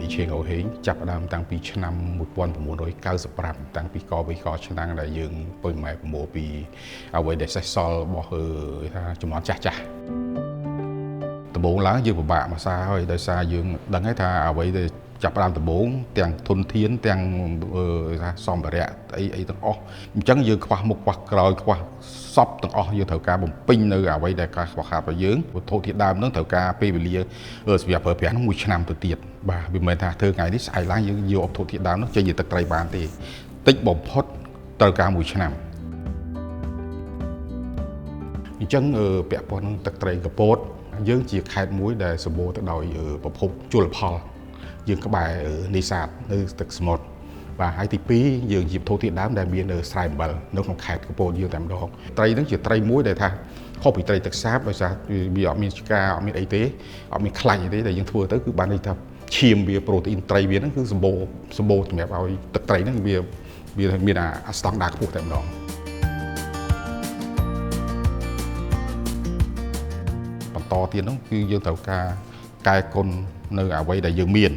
អ៊ីឆេងអូហេងចាប់ផ្ដើមតាំងពីឆ្នាំ1995តាំងពីកវិកឆ្នាំដែលយើងពុយម៉ែប្រមូលពីអ្វីដែលសេសសល់របស់ថាចំនួនចាស់ចាស់ដំបូងឡើងយើងពិបាកមួយសារហើយដោយសារយើងដឹងហើយថាអ្វីដែលចាប់ផ្ដើមដំបូងទាំងធនធានទាំងថាសម្ភារៈអីអីទាំងអស់អញ្ចឹងយើងខ្វះមុខខ្វះក្រោយខ្វះសពទាំងអស់យើងត្រូវការបំពេញនៅអ្វីដែលការខ្វះខាតរបស់យើងវត្ថុធាតុដើមហ្នឹងត្រូវការពេលវេលាសម្រាប់ប្រើប្រាស់ហ្នឹងមួយឆ្នាំទៅទៀតបាទវាមិនមែនថាធ្វើថ្ងៃនេះស្អែកឡើងយើងយកវត្ថុធាតុដើមហ្នឹងចេញជាទឹកត្រីបានទេតិចបំផុតត្រូវការមួយឆ្នាំអញ្ចឹងពាក់ព័ន្ធនឹងទឹកត្រីកពតយើងជាខេត្តមួយដែលសម្បូរទៅដោយប្រភពជលផលយើងក្បែរនេសាទនៅទឹកសមុទ្របាទហើយទី2យើងជាវត្ថុធាតុដើមដែលមានស្រែអំបិលនៅក្នុងខេត្តកពតយើងតែម្ដងត្រីហ្នឹងជាត្រីមួយដែលថាខុសពីត្រីទឹកសាបដោយសារវាអត់មានឆ្កាអត់មានអីទេអត់មានខ្លាញ់អីទេដែលយើងធ្វើទៅគឺបានន័យថាឈាមវាប្រូតេអ៊ីនត្រីវាហ្នឹងគឺសម្បូរសម្រាប់ឲ្យទឹកត្រីហ្នឹងវាមានអាស្តង់ដារខ្ពស់តែម្ដងបន្តទៀតហ្នឹងគឺយើងត្រូវការកែគុណនៅអ្វីដែលយើងមាន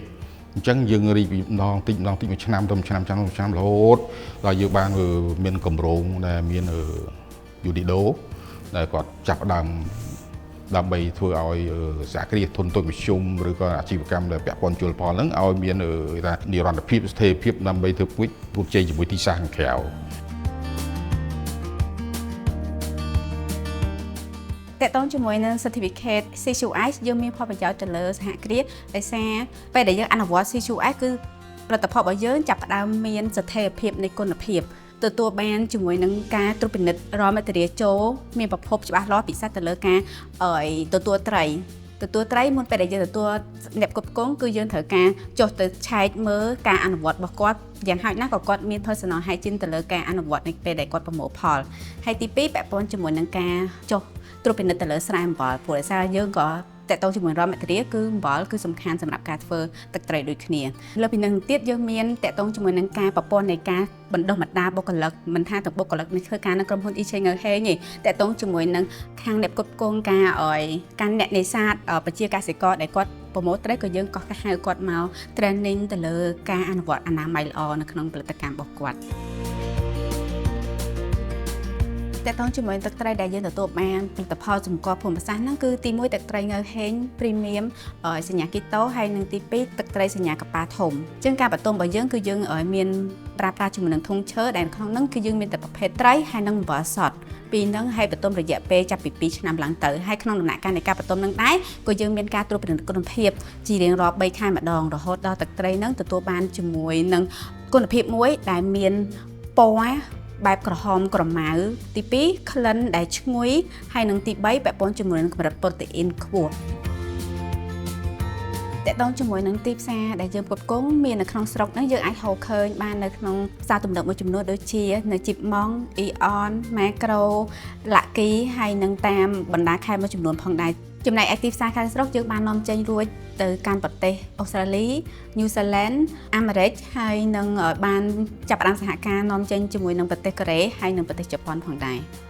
អញ្ចឹងយើងរីកម្ដងតិចម្ដងតិចមួយឆ្នាំទៅមួយឆ្នាំឆ្នាំមួយឆ្នាំរហូតដល់យើងបានមានកម្រងដែលមានយូឌីដូដែលគាត់ចាប់ផ្ដើមដើម្បីធ្វើឲ្យសហគ្រាសធុនតូចមធ្យមឬក៏អាជីវកម្មដែលពាក់ព័ន្ធជលផលហ្នឹងឲ្យមានថានិរន្តរភាពស្ថិរភាពដើម្បីធ្វើពុជពុជជ័យជាមួយទីផ្សារខាងក្រៅតកតងជាមួយនឹង certificate CQS យើងមានផលប្រយោជន៍ទៅលើសហគ្រាសដោយសារពេលដែលយើងអនុវត្ត CQS គឺផលិតផលរបស់យើងចាប់ផ្ដើមមានស្ថិរភាពនៃគុណភាពទទួលបានជាមួយនឹងការត្រួតពិនិត្យរាល់មាត្រាចូលមានប្រភពច្បាស់លាស់ពិសេសទៅលើការទទួលត្រីមុនពេលដែលយើងទទួលអ្នកផ្គត់ផ្គង់គឺយើងត្រូវការចុះទៅឆែកមើលការអនុវត្តរបស់គាត់យ៉ាងហោចណាស់ក៏គាត់មាន personal hygiene ទៅលើការអនុវត្តในពេលដែលគាត់ប្រមូលផលហើយទី2ពាក់ព័ន្ធជាមួយនឹងការចុះត្រួតពិនិត្យទៅលើស្រែអំបិលព្រោះដោយសារយើងក៏តកតងជាមួយរាល់មាត្រាគឺអំបិលគឺសំខាន់សម្រាប់ការធ្វើទឹកត្រីដូចគ្នាលើពីនឹងទៀតយើងមានតកតងជាមួយនឹងការប្រព័ន្ធនៃការបណ្ដុះបណ្ដាលបុគ្គលិកមិនថាទាំងបុគ្គលិកនៅធ្វើការនៅក្រុមហ៊ុន Icheng ហេងទេតកតងជាមួយនឹងខាងអ្នកផ្គត់ផ្គង់ការឲ្យការអ្នកនេសាទប្រជាកសិករដែលគាត់ប្រមូលត្រីក៏យើងក៏ហៅគាត់មក training ទៅលើការអនុវត្តអនាម័យល្អនៅក្នុងផលិតកម្មរបស់គាត់តកតងជាមួយទឹកត្រីដែលយើងទទួលបានផលិតផលសម្គាល់ភូមិសាស្ត្រហ្នឹងគឺទី1ទឹកត្រីងើហេង Premium សញ្ញាគីតូហើយនិងទី2ទឹកត្រីសញ្ញាកប៉ាធំអញ្ចឹងការបន្ទុំរបស់យើងគឺយើងមានប្រើប្រាស់ជាមួយនឹងធុងឈើដែលក្នុងហ្នឹងគឺយើងមានតែប្រភេទត្រីហើយនិងអំបិលសុទ្ធពីហ្នឹងហើយបន្ទុំរយៈពេលចាប់ពី2ឆ្នាំឡើងទៅហើយក្នុងដំណាក់កាលនៃការបន្ទុំហ្នឹងដែរក៏យើងមានការត្រួតពិនិត្យគុណភាពជារៀងរាល់3ខែម្ដងរហូតដល់ទឹកត្រីហ្នឹងទទួលបានជាមួយនឹងគុណភាពមួយដែលមានពណ៌បែបក្រហមក្រមៅទី2ក្លិនដែលឈ្ងុយហើយនិងទី3ពាក់ព័ន្ធជាមួយនឹងកម្រិតប្រូតេអ៊ីនខ្ពស់តកតងជាមួយនឹងទីផ្សារដែលយើងផ្គត់ផ្គង់មាននៅក្នុងស្រុកហ្នឹងយើងអាចហៅឃើញបាននៅក្នុងផ្សារទំនើបមួយចំនួនដូចជានៅជីបម៉ងអ៊ីអនម៉ាក្រូឡាក់គីហើយនិងតាមបណ្ដាខេត្តមួយចំនួនផងដែរចំណែកឯទីផ្សារក្រៅស្រុកយើងបាននាំចេញរួចទៅកាន់ប្រទេសអូស្ត្រាលី ញូហ្សេឡង់អាមេរិកហើយនឹងបានចាប់ផ្ដើមសហការនាំចេញជាមួយនឹងប្រទេសកូរ៉េហើយនិងប្រទេសជប៉ុនផងដែរ។